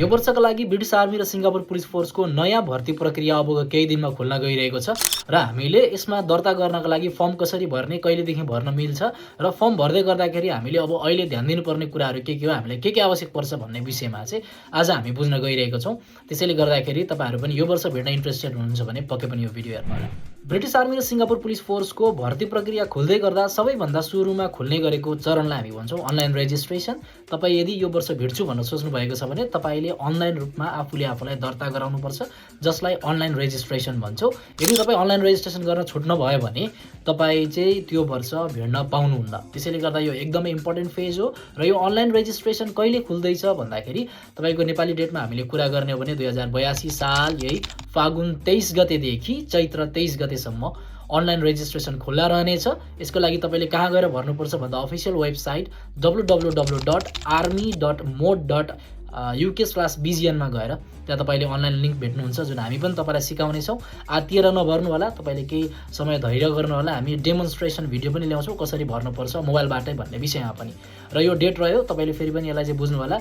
यो वर्षका लागि ब्रिटिस आर्मी र सिङ्गापुर पुलिस फोर्सको नयाँ भर्ती प्रक्रिया अब केही दिनमा खुल्न गइरहेको छ र हामीले यसमा दर्ता गर्नका लागि फर्म कसरी भर्ने, कहिलेदेखि भर्न मिल्छ र फर्म भर्दै गर्दाखेरि हामीले अब अहिले ध्यान दिनुपर्ने कुराहरू के हो, हामीलाई के आवश्यक पर्छ भन्ने विषयमा चाहिँ आज हामी बुझ्न गइरहेको छौँ। त्यसैले गर्दाखेरि तपाईँहरू पनि यो वर्ष भेट्न इन्ट्रेस्टेड हुनुहुन्छ भने पक्कै पनि यो भिडियो हेर्नु होला। ब्रिटिस आर्मी र सिङ्गापुर पुलिस फोर्सको भर्ती प्रक्रिया खुल्दै गर्दा सबैभन्दा सुरुमा खुल्ने गरेको चरणलाई हामी भन्छौँ अनलाइन रेजिस्ट्रेसन। तपाईँ यदि यो वर्ष भिड्छु भन्न सोच्नु भएको छ भने तपाईँले अनलाइन रूपमा आफूले आफूलाई दर्ता गराउनुपर्छ, जसलाई अनलाइन रेजिस्ट्रेसन भन्छौँ। यदि तपाईँ अनलाइन रेजिस्ट्रेसन गर्न छुट्नु भयो भने तपाईँ चाहिँ त्यो वर्ष भिड्न पाउनुहुन्न। त्यसैले गर्दा यो एकदमै इम्पोर्टेन्ट फेज हो र यो अनलाइन रेजिस्ट्रेसन कहिले खुल्दैछ भन्दाखेरि तपाईँको नेपाली डेटमा हामीले कुरा गर्ने हो भने 2082 साल यही फागुन 23 गतेदेखि चैत्र 23 गतेसम्म अनलाइन रेजिस्ट्रेसन खुल्ला रहनेछ। यसको लागि तपाईँले कहाँ गएर भर्नुपर्छ भन्दा अफिसियल वेबसाइट www.army.mode.uk/BGN मा गएर त्यहाँ तपाईँले अनलाइन लिङ्क भेट्नुहुन्छ, जुन हामी पनि तपाईँलाई सिकाउनेछौँ। आत्तिएर नभर्नु होला, तपाईँले केही समय धैर्य गर्नु होला। हामी डेमोन्स्ट्रेसन भिडियो पनि ल्याउँछौँ कसरी भर्नुपर्छ मोबाइलबाटै भन्ने विषयमा पनि। र यो डेट रह्यो, तपाईँले फेरि पनि यसलाई चाहिँ बुझ्नु होला।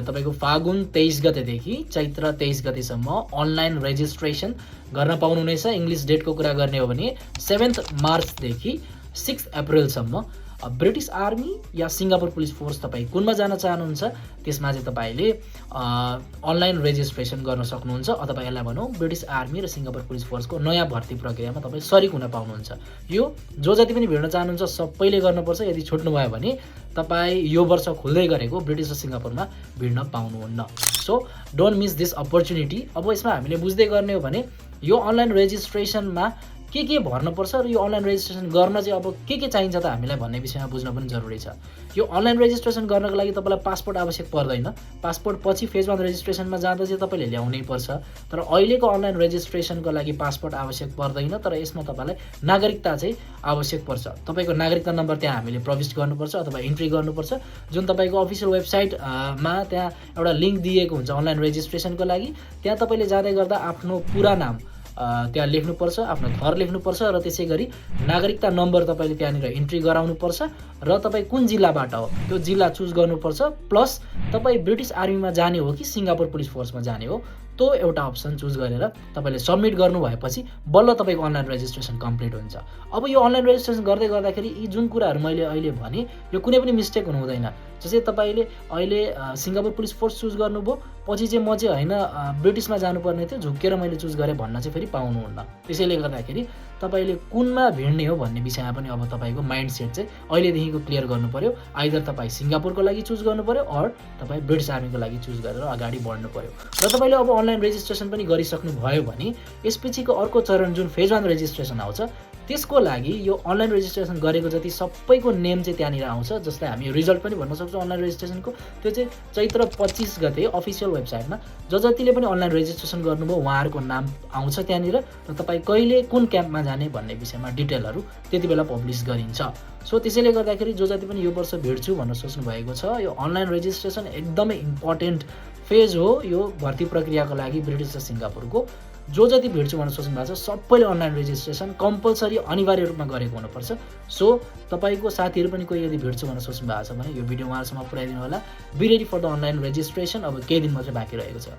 तपाईँको फागुन 23 गतेदेखि चैत्र 23 गतेसम्म अनलाइन रेजिस्ट्रेसन गर्न पाउनुहुनेछ। इङ्ग्लिस डेटको कुरा गर्ने हो भने 7 मार्चदेखि 6 अप्रिलसम्म ब्रिटिस आर्मी या सिङ्गापुर पुलिस फोर्स तपाईँ कुनमा जान चाहनुहुन्छ त्यसमा चाहिँ तपाईँले अनलाइन रेजिस्ट्रेसन गर्न सक्नुहुन्छ, अथवा यसलाई भनौँ ब्रिटिस आर्मी र सिङ्गापुर पुलिस फोर्सको नयाँ भर्ती प्रक्रियामा तपाईँ सरिक हुन पाउनुहुन्छ। यो जो जति पनि भिड्न चाहनुहुन्छ सबैले गर्नुपर्छ। यदि छुट्नुभयो भने तपाईँ यो वर्ष खुल्दै गरेको ब्रिटिस र सिङ्गापुरमा भिड्न पाउनुहुन्न। So don't miss this opportunity. अब यसमा हामीले बुझ्दै गर्ने हो भने यो अनलाइन रेजिस्ट्रेसनमा के भर्नुपर्छ र यो अनलाइन रेजिस्ट्रेसन गर्न चाहिँ अब के चाहिन्छ त हामीलाई भन्ने विषयमा बुझ्न पनि जरुरी छ। यो अनलाइन रेजिस्ट्रेसन गर्नको लागि तपाईँलाई पासपोर्ट आवश्यक पर्दैन। पासपोर्ट पछि फेज 1 रेजिस्ट्रेसनमा जाँदा चाहिँ तपाईँले ल्याउनै पर्छ। तर अहिलेको अनलाइन रेजिस्ट्रेसनको लागि पासपोर्ट आवश्यक पर्दैन, तर यसमा तपाईँलाई नागरिकता चाहिँ आवश्यक पर्छ। तपाईँको नागरिकता नम्बर त्यहाँ हामीले प्रविष्ट गर्नुपर्छ अथवा इन्ट्री गर्नुपर्छ, जुन तपाईँको अफिसियल वेबसाइटमा त्यहाँ एउटा लिङ्क दिएको हुन्छ अनलाइन रेजिस्ट्रेसनको लागि। त्यहाँ तपाईँले जाँदै गर्दा आफ्नो पुरा नाम त्यहाँ लेख्नुपर्छ, आफ्नो घर लेख्नुपर्छ र त्यसै गरी नागरिकता नम्बर तपाईँले त्यहाँनिर इन्ट्री गराउनुपर्छ र तपाईँ कुन जिल्लाबाट हो त्यो जिल्ला चुज गर्नुपर्छ। प्लस तपाईँ ब्रिटिस आर्मीमा जाने हो कि सिङ्गापुर पुलिस फोर्समा जाने हो त्यो एउटा अप्सन चुज गरेर तपाईँले सबमिट गर्नु भएपछि बल्ल तपाईँको अनलाइन रेजिस्ट्रेसन कम्प्लिट हुन्छ। अब यो अनलाइन रेजिस्ट्रेसन गर्दै गर्दाखेरि यी जुन कुराहरू मैले अहिले भने यो कुनै पनि मिस्टेक हुनु हुँदैन। जस्तै तपाईँले अहिले सिङ्गापुर पुलिस फोर्स चुज गर्नुभयो, पछि चाहिँ म चाहिँ होइन ब्रिटिसमा जानुपर्ने थियो, झुक्केर मैले चुज गरेँ भन्न चाहिँ फेरि पाउनुहुन्न। त्यसैले गर्दाखेरि तपाईँले कुनमा भिड्ने हो भन्ने विषयमा पनि अब तपाईँको माइन्ड सेट चाहिँ अहिलेदेखिको क्लियर गर्नु पर्यो। आइदर तपाईँ सिङ्गापुरको लागि चुज गर्नु पर्यो अर तपाईँ ब्रिटिस आर्मीको लागि चुज गरेर अगाडि बढ्नु पर्यो। र तपाईँले अब अनलाइन रेजिस्ट्रेसन पनि गरिसक्नु भयो भने यसपछिको अर्को चरण जुन फेज 1 रेजिस्ट्रेसन आउँछ त्यसको लागि यो अनलाइन रेजिस्ट्रेसन गरेको जति सबैको नेम चाहिँ त्यहाँनिर आउँछ, जसलाई हामी रिजल्ट पनि भन्न सक्छौँ अनलाइन रेजिस्ट्रेसनको। त्यो चाहिँ चैत्र 25 गते अफिसियल वेबसाइटमा जतिले पनि अनलाइन रेजिस्ट्रेसन गर्नुभयो उहाँहरूको नाम आउँछ त्यहाँनिर र तपाईँ कहिले कुन क्याम्पमा जाने भन्ने विषयमा डिटेलहरू त्यति बेला पब्लिस गरिन्छ। सो त्यसैले गर्दाखेरि जो जति पनि यो वर्ष भिड्छु भन्न सोच्नु भएको छ, यो अनलाइन रेजिस्ट्रेसन एकदमै इम्पोर्टेन्ट फेज हो यो भर्ती प्रक्रियाको लागि ब्रिटिस र सिङ्गापुरको। जो जति भिड्छु भन्न सोच्नु भएको छ सबैले अनलाइन रेजिस्ट्रेसन कम्पलसरी अनिवार्य रूपमा गरेको हुनुपर्छ। सो तपाईँको साथीहरू पनि कोही यदि भिड्छु भन्न सोच्नु भएको छ भने यो भिडियो उहाँहरूसम्म पुऱ्याइदिनु होला। Be ready for the online registration. अब केही दिन मात्रै बाँकी रहेको छ।